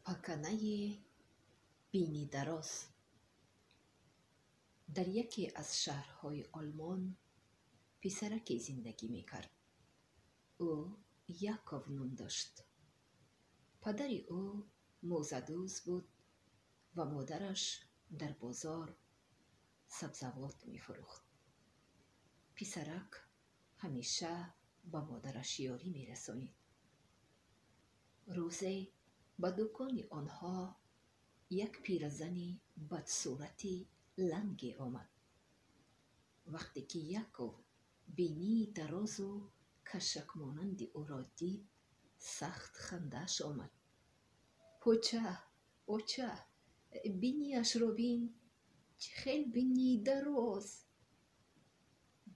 Паканаи Бинидароз. Дар яке аз шаҳрҳои Олмон писараке зиндагӣ мекард. Ӯ Яков ном дошт. Падари ӯ мӯзадӯз буд ва модараш дар бозор сабзавот мефурӯхт. Писарак ҳамеша ба модараш ёрӣ мерасонид. Рӯзе ба дукони онҳо як пиразани бадсурати ланге омад. Вақте ки Яков бинии дарозу кашакмонанди ӯро дид, сахт хандааш омад. «Оча, оча, бинияшро бин, чӣ хел бинии дароз!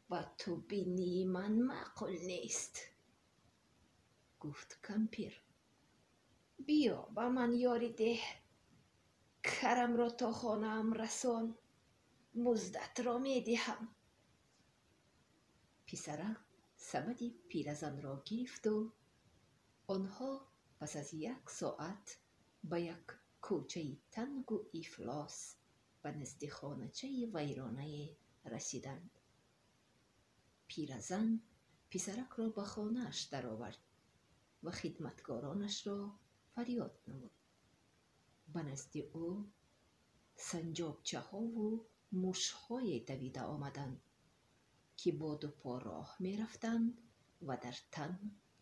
Ба ту бинии ман маъқул нест», гуфт кампир. «Биё, ба ман ёрӣ деҳ, карамро то хонаам расон, муздатро медиҳам». Писарак сабади пиразанро гирифту онҳо пас аз як соат ба як кӯчаи тангу ифлос ба назди хоначаи вайронае расиданд. Пиразан писаракро ба хонааш даровард ва хидматкоронашро фарёд намуд. Ба назди ӯ санҷобчаҳову мушҳое давида омаданд, ки бо ду по роҳ мерафтанд ва дар тан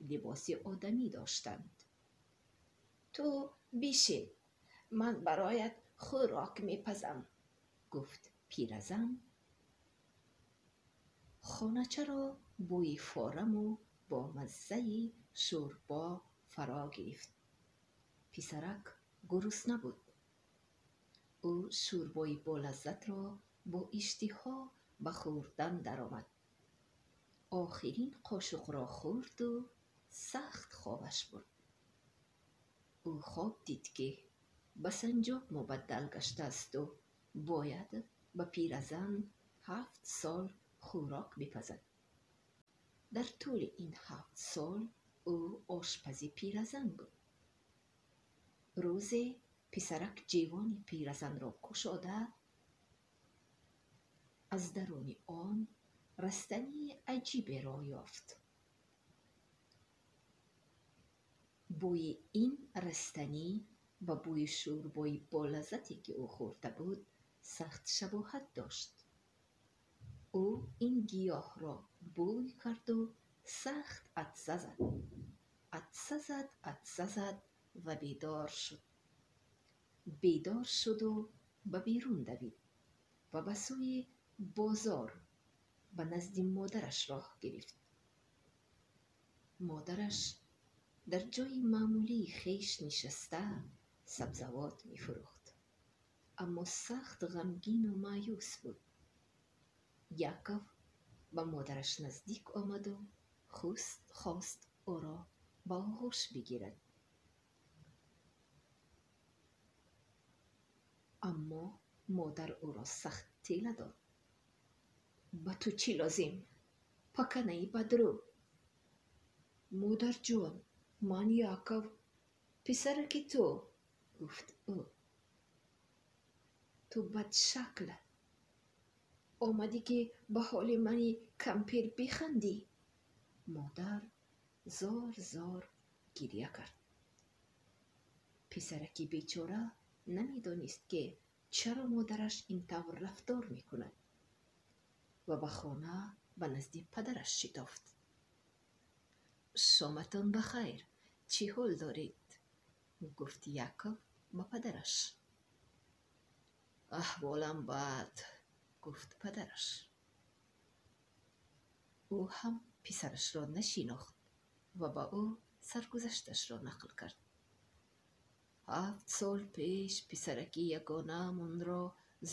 либоси одамӣ доштанд. «Ту бишин, ман бароят хӯрок мепазам», гуфт пиразан. Хоначаро бӯи фораму бо маззаи шӯрбо фаро гирифт. Писарак гурусна буд. Ӯ шӯрбои болаззатро бо иштиҳо ба хӯрдан даромад. Охирин қошуқро хӯрду сахт хобаш бурд. Ӯ хоб дид, ки ба санҷоб мубаддал гаштаасту бояд ба пиразан 7 сол хӯрок бипазад. Дар тӯли ин 7 сол ӯ ошпази пиразан буд. Рӯзе писарак ҷевони пиразанро кушода, аз даруни он растании аҷиберо ёфт. Бӯи ин растанӣ ба бӯи шӯрбои болаззате, ки ӯ хӯрда буд, сахт шабоҳат дошт. Ӯ ин гиёҳро бӯй карду сахт атса зад. Атса зад, атса зад ва бедор шуд. Бедор шуду ба берун давид ва ба сӯи бозор ба назди модараш роҳ гирифт. Модараш дар ҷои маъмулии хеш нишаста сабзавот мефурӯхт, аммо сахт ғамгину маъюс буд. Яков ба модараш наздик омаду хост ӯро ба оғӯш бигирад. Аммо модар ӯро сахт тела дод. «Ба ту чӣ лозим, паканаи бадрӯ?» «Модарҷон, ман Яков, писараки ту», гуфт ӯ. «Ту бадшакл омадӣ, ки ба ҳоли мани кампир бихандӣ?» Модар зор зор гиря кард. Писараки бечора намедонист, ки чаро модараш ин тавр рафтор мекунад, ва ба хона ба назди падараш шитофт. «Шоматон ба хайр, чӣ ҳол доред?» гуфт Яков ба падараш. «Аҳволам бад», гуфт падараш. Ӯ ҳам писарашро нашинохт ва ба ӯ саргузашташро нақл кард. 7 сол пеш писараки ягонаамонро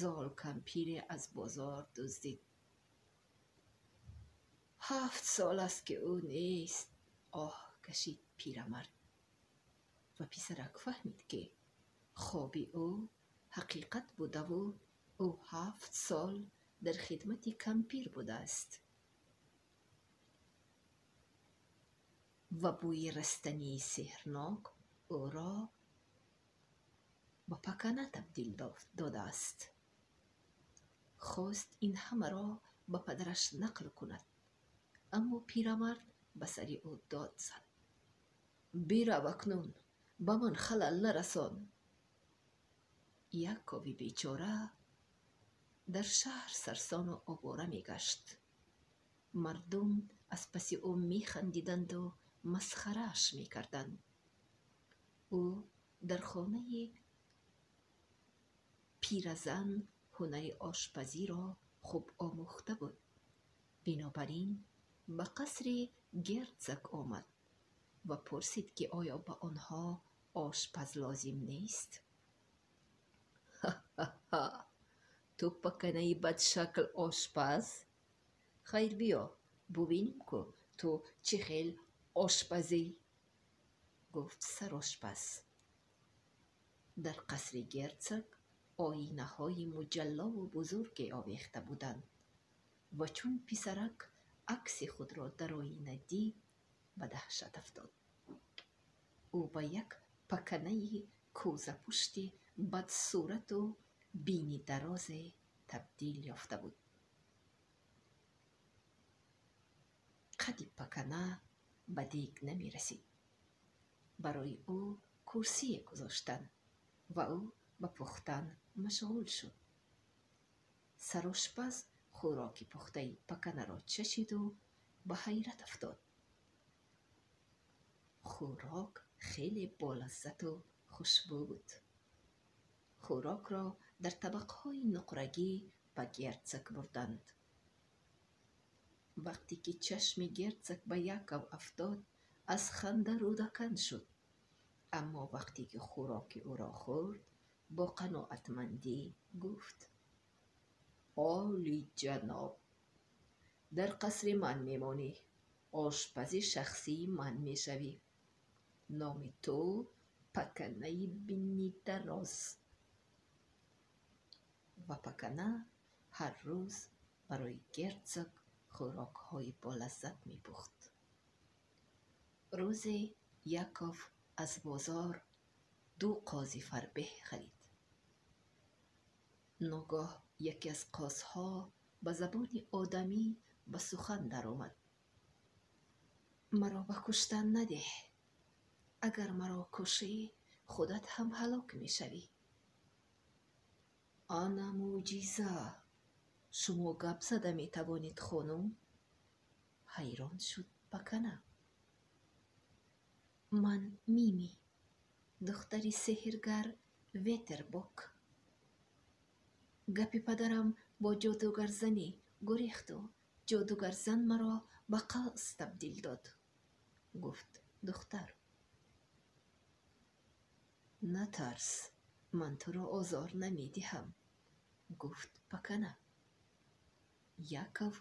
золкампире аз бозор дуздид. 7 сол аст, ки ӯ нест», оҳ кашид пирамард. Ва писарак фаҳмид, ки хоби ӯ ҳақиқат будаву ӯ 7 сол дар хидмати кампир будааст ва бӯи растании сеҳрнок ӯро ба пакана табдил додааст. Хост ин ҳамаро ба падараш нақл кунад, аммо пирамард ба сари ӯ дод зад: «Бирав акнун, ба ман халал нарасон!» Якови бечора дар шаҳр сарсону овора мегашт. Мардум аз паси ӯ механдиданду масхарааш мекарданд. Ӯ дар хонаи пиразан ҳунари ошпазиро хуб омӯхта буд. Бинобар ин ба қасри герцог омад ва пурсид, ки оё ба онҳо ошпаз лозим нест. «Ҳа-ҳа-ҳа! Ту паканаи бадшакл ошпаз? Хайр, биё бубинем, ку ту чӣ хел ошпазӣ», гуфт сарошпаз. Дар қасри герцог оинаҳои муҷаллову бузурге овехта буданд ва чун писарак акси худро дар оина дид, ба даҳшат афтод. Ӯ ба як паканаи кӯзапушти бадсурату бини дарозе табдил ёфта буд. Қадди пакана ба дег намерасид. Барои ӯ курсие гузоштанд ва ӯ ба пухтан машғул шуд. Сарошпаз хӯроки пухтаи паканаро чашиду ба ҳайрат афтод. Хӯрок хеле болаззату хушбӯ буд. Хӯрокро дар табақҳои нуқрагӣ ба герцог бурданд. Вақте ки чашми герцог ба Яков афтод, аз ханда рӯдакан шуд, аммо вақте ки хӯроки ӯро хӯрд, бо қаноатмандӣ гуфт: «Олиҷаноб, дар қасри ман мемонӣ, ошпази шахсии ман мешавӣ. Номи ту Паканаи бинидароз». Ва пакана ҳар рӯз барои герцог хӯрокҳои болаззат мепухт. Рӯзе Яков аз бозор ду қози фарбеҳ харид. Ногоҳ яке аз қозҳо ба забони одамӣ ба сухан даромад: «Маро ба куштан надеҳ. Агар маро кушӣ, худат ҳам ҳалок мешавӣ». «Ана мӯъҷиза! Шумо гап зада метавонед, хонум?» ҳайрон шуд пакана. «Ман Мими, духтари сеҳргар Ветербок. Гапи падарам бо ҷодугарзанӣ гурехту ҷодугарзан маро ба қаз табдил дод», гуфт духтар. «Натарс, ман туро озор намедиҳам», гуфт пакана. Яков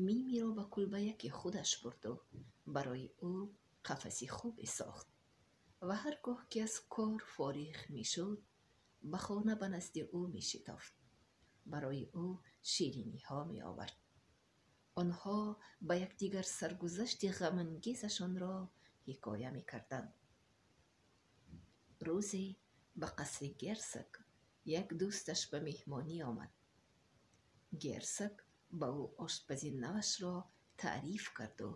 Мимиро ба кулбаяки худаш бурду барои ӯ қафаси хубе сохт ва ҳар гоҳ ки аз кор фориғ мешуд, ба хона ба назди ӯ мешитофт, барои ӯ шириниҳо меовард. Онҳо ба якдигар саргузашти ғамангезашонро ҳикоя мекарданд. Рӯзе ба қасри герцог як дӯсташ ба меҳмонӣ омад. Герцог ба ӯ ошпази навашро таъриф карду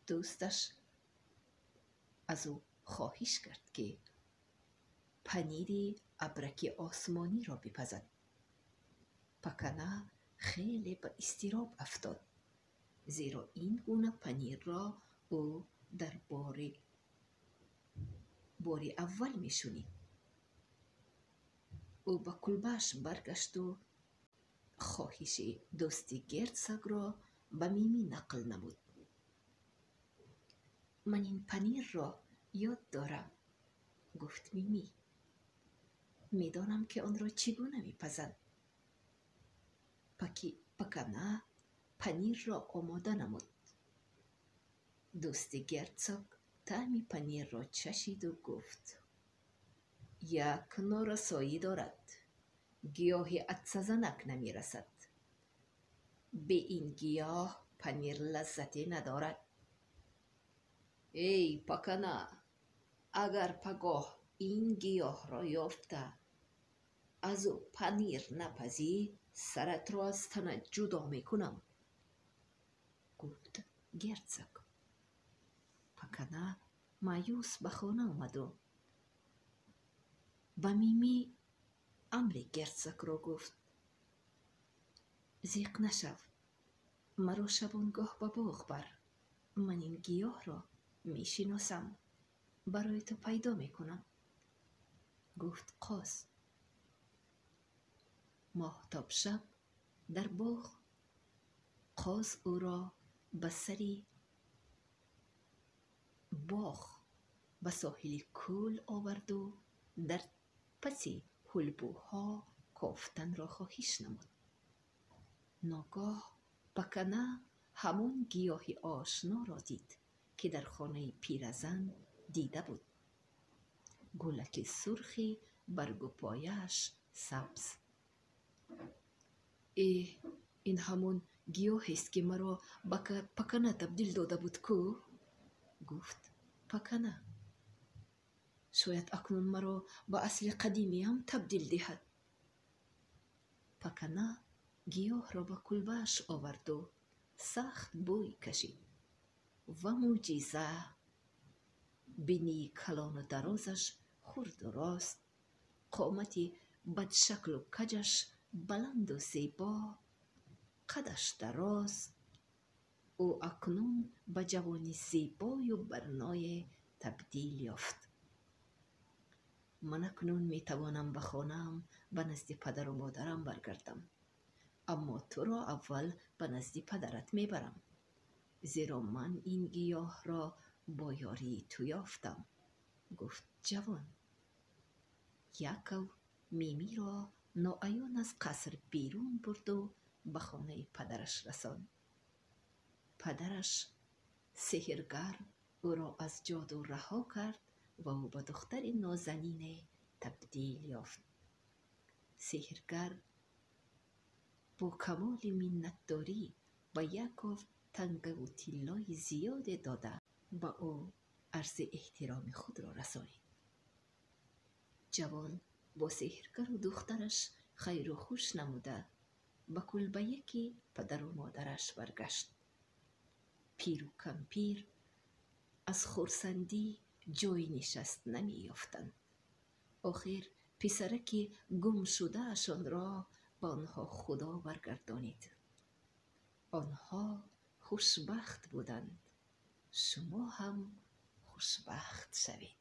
дӯсташ аз ӯ хоҳиш кард, ки панири абраки осмониро бипазад. Пакана хеле ба изтироб афтод, зеро ин гуна панирро ӯ дар бори аввал мешунид. Ӯ ба кулбааш баргашту хоҳиши дӯсти герцогро ба Мими нақл намуд. «Ман ин панирро ёд дорам», гуфт Мими. «Медонам, ки онро чӣ гуна мепазанд». Пакана панирро омода намуд. Дӯсти герцог таъми панирро чашиду гуфт: «Як норасоӣ дорад. Гиёҳи атсазанак намерасад. Бе ин гиёҳ панир лаззате надорад. Эй пакана, агар пагоҳ Ин гиёҳро ёфта аз ӯ панир напазӣ, саратро аз танат ҷудо мекунам, гуфт герцог. Пакана маъюс ба хона омаду ба Мими амри герцогро гуфт. Зиқ нашав, маро шабонгоҳ ба боғ бар. Ман ин гиёҳро мешиносам, барои ту пайдо мекунам, гуфт қоз. Моҳтобшаб дар боғ қоз ӯро ба сари боғ ба соҳили кӯл оварду дар паси ҳулбуҳо кофтанро хоҳиш намуд. Ногоҳ Пакана ҳамон гиёҳи ошноро дид, ки дар хонаи пиразан дида буд. Гулаки сурхи баргу пояаш сабз. Э, ин ҳамон гиёҳест, ки маро ба пакана табдил дода буд кӯ, гуфт Пакана. Шояд акнун маро ба асли қадимиям табдил диҳад. Пакана гиёҳро ба кулбааш оварду сахт бӯй кашид. Ва мӯъҷиза! Бинии калону дарозаш хурду рост, қомати бадшаклу каҷаш баланду зебо, қадаш дароз. Ӯ акнун ба ҷавони зебою барное табдил ёфт. Ман акнун метавонам ба хонаам, ба назди падару модарам баргардам. Аммо туро аввал ба назди падарат мебарам, зеро ман ин гиёҳро бо ёрии ту ёфтам, гуфт ҷавон. Яков Мимиро ноаён аз қаср берун бурду ба хонаи падараш расонд. Падараш сеҳргар ӯро аз ҷоду раҳо кард ва ӯ ба духтари нозанине табдил ёфт. Сеҳргар бо камоли миннатдорӣ ба Яков тангаву тиллои зиёде дода, ба ӯ арзи эҳтироми худро расонид. Ҷавон бо сеҳргару духтараш хайру хуш намуда ба кулбаяки падару модараш баргашт. Пиру кампир аз хурсандӣ ҷойи нишаст намеёфтанд. Охир писараки гумшудаашонро ба онҳо Худо баргардонид. Онҳо хушбахт буданд. Шумо ҳам хушбахт шавед.